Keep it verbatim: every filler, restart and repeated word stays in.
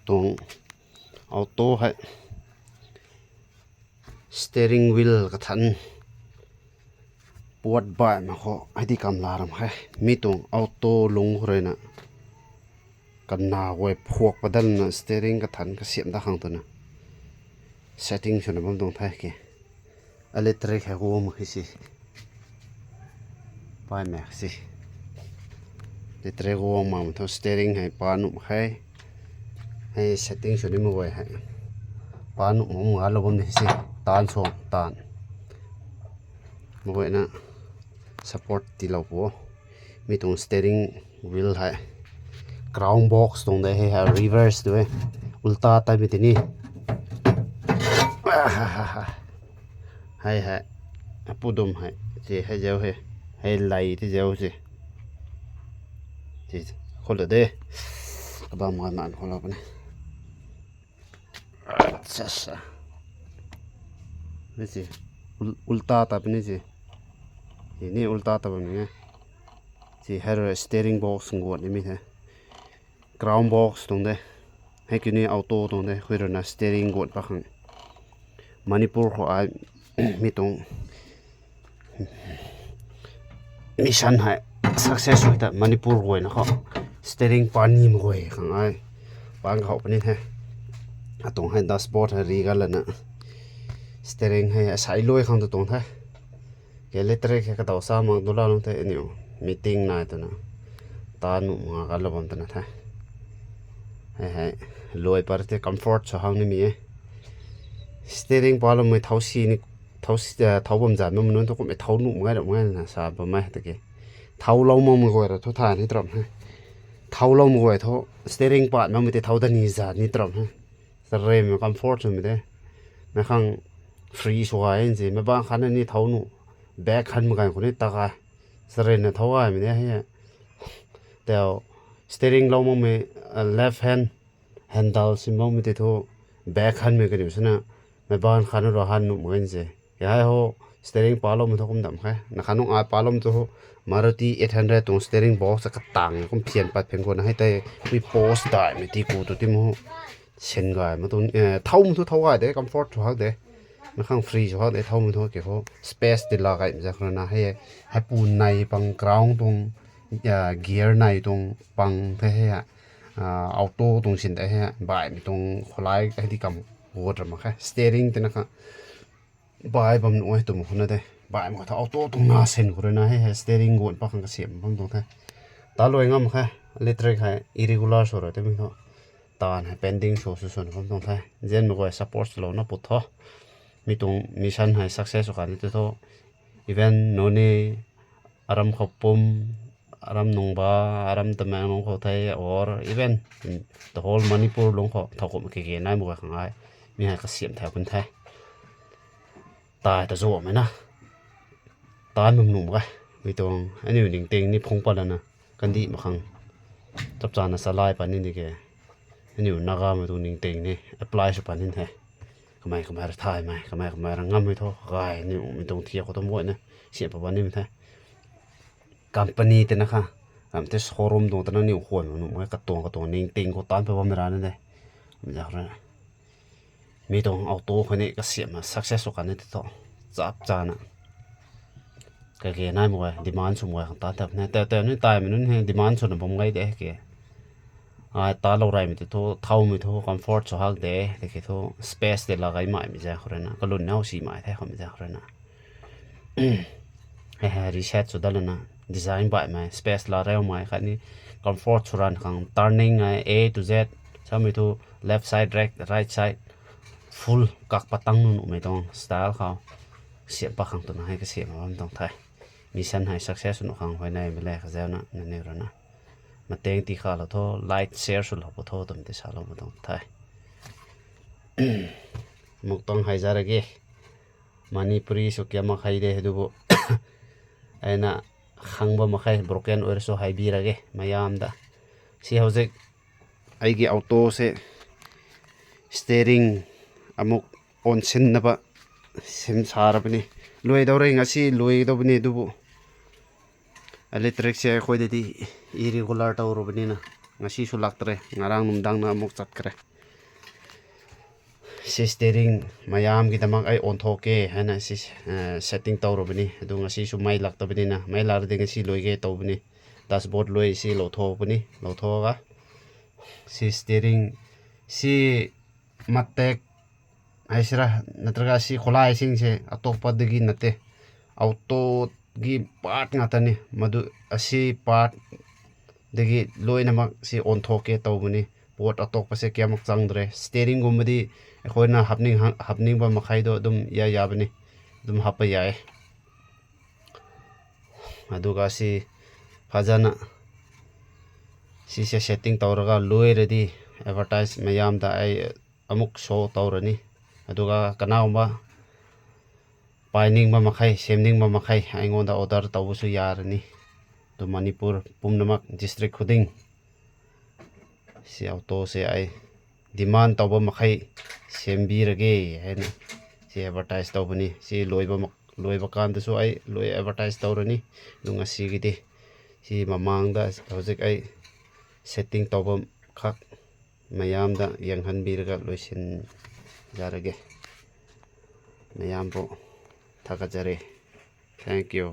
tuang auto hei steering wheel kathan puat baihmei khou hei di kam la ram khe. Mi tuang auto lung khou ruina kana guay phuak padalna steering kathan kasiam dat khang twna setting swna bam tuang the ke. Electric hei guang mak khe si. Pai mak si. Electric guang mak thu steering hei pa nuh mak khe. Hei setting sw ni mak guay hei. Pa nuh mak nga lou bam ni si. Taanv sw taanv. Mak guayna support tiilou pu. Mi tuang steering wheel hei crown box tuang de hei, hei reverse tu e. Ulta taimei tini. Hei hei. Apu dum hei. Che hei zau hei. Hei lei ti zau se. Che khou la de. Kabam ngai man khou la puni. Acha sa. Ni si. Ul-, ulta ta puni si. Ni ulta ta puni e. Si hei rui steering box nguat ni mi the. Crown box tuang de. Hei kini auto tuang de. Hui ruina steering guat pa khang. Manipur khou ai mi tuang mission hei success hui ta Manipur guayna khou steering pa ni mak guay khang ai pan kahou puni the. Atuang hei dashboard hei ri ga lana steering hei asai luai khang tu tuang the. Ke electric hei kadaw sa mak dula lung the aniu meeting nai twna ta nuh mak nga ka lou bam twna the. Hei hei luai par the comfort sw hang ni mi e. Steering paloumei thau si ni, thau si, eh, thau bam zan bam nunc thu kummei thau nuh mak ngai ram ngai na sa bam e ta ke. Thau lou makmei guay ra thu thay ni tram he. Thau loumei guay thu steering pat makmei tei thau da ni zan ni tram he. Saremei comfort swmei de. Mei khang free sw gay nzi, mei bang khatna ni thau nuh, back khan mak ganv khou ni ta gay. Sarena thau gaymei de hei. Tau steering lou makmei, ah, left hand handle sim makmei tei thu back khanmei kaniw swna mei bang khatna ru han nuh mak nzi. Ke hei ho steering paloumei thu kum dam khe. Na khat nung ai paloumei thu Maruti eight hundred tuang steering box katang kum phian pat phian khou na hei tei pui post daihmei ti ku tu ti mu. Sen gay ma tuang, eh, thau mu thu thau gay de, comfort thu hak de. Mei khang free thu hak de, thau mu thu ke ho. Space ti la gaymei zak rana hei, hei pu nai pang crown tuang, ah, gear nai tuang pang the hei, ah, auto tuang sin de hei, baihmei tuang khulai hei di kam guat ram mak khe. Steering tina kha bai bam nuh e twmei khou na de. Baihmei khou thu auto tuang na sen khou rui na hei, hei steering guan pa khang kasiam bam tuang the. Ta luai ngam khe, electric hei irregular sw rui twmei thu. Taanv hei pending sw sw sw na bam tuang the. Nzianmei guay support swlouna put tho. Mi tuang mission hei success sw kan ni tei thu. Even Noney, aram khou pum, aram Nungba, aram Tamenglong khou the, or even the whole Manipur lung khou thowkumh kage naimei guay khang ai mi hei kasiam thau pun the. Tai ta zuamei na. Taanv bam nuh mak e. Mi tuang aniu ningting ni phungc pat lana kandih mak khang chapchana salai pat ni di ke. Aniu Nagamei tuang ningting ni apply sw pat ni the. Kamei kamei ra thaymei, kamei kamei ra ngammei thu gay aniu mi tuang thiak khou tu mboina siam pat pat nimei the. Company tina kha, ram tei showroom tuang tina niw khwan nuh mak e, katuang katuang ningting khou taanv pat bammei rana de. Mi tuang auto khou ni kasiamna success sw kan ni tei thu chapchana kage naimei guay, demand swmei guay khang taanv thau ne. Tei tei ni taimei nunc hei demand swna bam gay de ke. Ai talou reymei tei thu, thaumei thu comfort sw hak de, tiki thu space tei la gay maimei zaeng khou rui na, kalun nau si mai the khoumei zaeng khou rui na. Hei hei reset sw dat lana, design baihmei, space la reumei khatni comfort sw ran khang, turning ai A to Z, samei thu left side, right, right side, full kak patang nunc nuhmei tuang style khou siam pat khang twna hei kasiam bam tuang the. Mission hei success nuh khang huayneymei le kazauna nangniw rui na mateng tii khalou tho, like, share swlou pu tho twmei tei salou ma tuang the. Muk tuang hei za ra ge. Manipuri sw kiam mak khe de hei du bu. Aina khang bam mak khe, broken oil sw hei bi ra ge mayam da. Si houzik, aigi auto se steering amuk onsinna ba sim sa ra puni. Luai dau rei, ngasi luai dau puni du bu. Electric se khou de di irregular tau ru puni na. Ngasi sw lak tare, ngarang num dang na amuk chat kare. Si steering mayam ki damak ai on thok ke haina si, eh, setting tau ra bani. Adung asi sw mei lak ta bani na, mei lak ra ding asi lui ke tau bani. Dashboard lui si lou thok bani, lou thok ga. Si steering si matek ai sira, natra ga si kholai sing se atok pat degi nate. Auto gi part nga ta ni, madu asi part degi lui namak si on thok ke tau bani. Port atok pa se kiamak chang dre. Steering gum madi, akhoina hapning, hapning ba makhai do dum ya ya bani. Dum hap pa ya e. Aduga si phazana si se setting tau raga lui redi advertise mayam da ai amuk show tau rani. Aduga kanauma paining ba makhai, semning ba makhai, ai ngonda order tau bu sw ya rani. Tu Manipur pum namak district khuding si auto se ai demand tau ba makhai sembi rage haina si advertise tau bani. Si lui ba mak-, lui ba kan ta sw ai lui advertise tau rani. Nunga si gidi si mamang da hauzik ai setting tau ba khak mayam da yanghan bi raga lui sin ja rage. Mayam bo thakat jare. Thank you.